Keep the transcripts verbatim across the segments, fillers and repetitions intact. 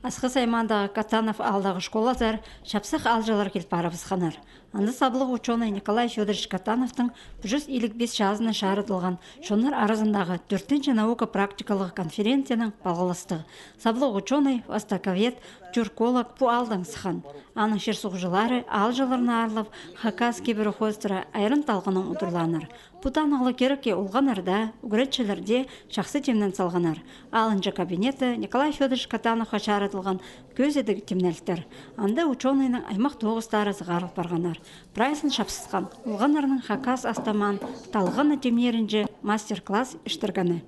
Асхыс аймаандағы Катанов аалдағы школазар чапсых аалҷылар кил парыбысханнар. Анда саблығ учёный Николай Фёдорович Катановтың пӱс чӱс илиг пис чазына чарыдылған чоннар аразындағы тӧртінҷі наука практикалығ конференцияның палғалыстығы. Саблығ учёный, востоковед, тюрколог пу аалдаң сыххан. Аның чир-суғҷылары аалҷыларны аарлап, хакас кибірі хоостыра айран талғаннаң удурлааннар. Пу танығлығ кирекке олғаннар даа, ӱгретчілер дее чахсы тимнен салғаннар. Алынҷа кабинеті Николай Фёдорович Катановха чарыдылған кӧзідіг тимнелтір. Анда учёныйның аймах тоғыстары сығарыл парғаннар. Прайзын чапсысхан олғаннарның хакас астамаан талғаны тимнерінҷе мастер-класс іштіргені.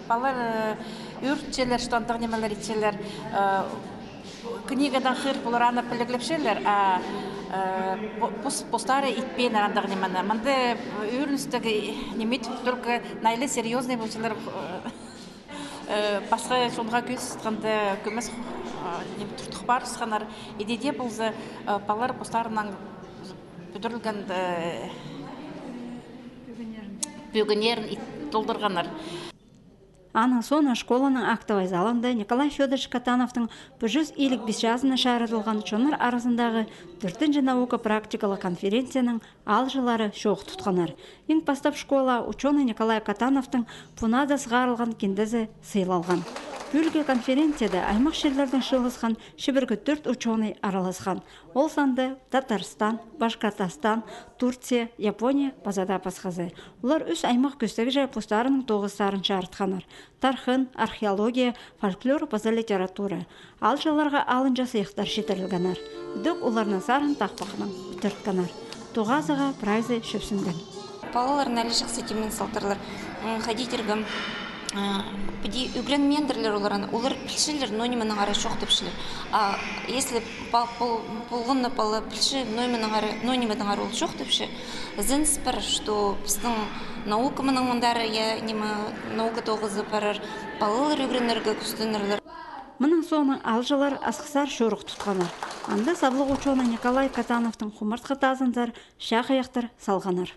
Палалар, э, ӧрінчелер, что андағ нимелер итчелер. Э, книгадаң хығырып олар аны піліглепчелер, а, э, по-, пос-, постары итпееннер андағ нимені. Мында ӧріністіг ниме, только найлы серьёзный полчалар, э, э, пасха чонға кӧзіт атханда кӧмес, э, ниме, туртух парысханнар. Иди дее полза, э, палалар постарының пӱдірілген, э, пӧгіннерін ит-, толдырғаннар. Аның соонаң школаның актовай залында Николай Фёдорович Катановтың пӱс чӱс илиг пис чазына чарыдылған чоннар аразындағы тӧртінҷі наука практикалығ конференцияның аалҷылары чоох тутханнар. Иң пастап школа учёный Николай Катановтың пу наада сығарылған киндезі сыйлалған. Пӱӱлгі конференцияда аймах чирлердең чыылысхан чибіргі тӧрт учёный араласхан. Ол санда Татарстан, Башкортостан, Турция, Япония паза даа пасхазы. Олар ӱс аймах кӧстегҷе постарының тоғыстарын чарытханнар: тархын, археология, фольклор паза литература. Аалҷыларға алынҷа сыйыхтар читірілгеннер. Ідӧк оларны саран тахпахнаң ӱгреткеннер. Тоғазыға прайзы чӧпсінген. Палалар ниме чахсы тимнен салтырлар. М, хайди тирге, м, а, піди ӱгренмеендірлер олар аны. Олар пілчелер, но нимедеңер чоохтапчалар. А если па-, пол-, полған на пала пілче, но нимедеңер, но нимедеңер ол чоохтапча, ізеніс пар, что пістің наука мының мындары, я, ниме, наука тоғызы парар, палалар ӱгренерге кӱстенерлер. Мының соонаң аалҷылар Асхыссар чорых тутханнар. Анда саблығ учёный Николай Катановтың хумартхы тазынзар чахайахтар салғаннар.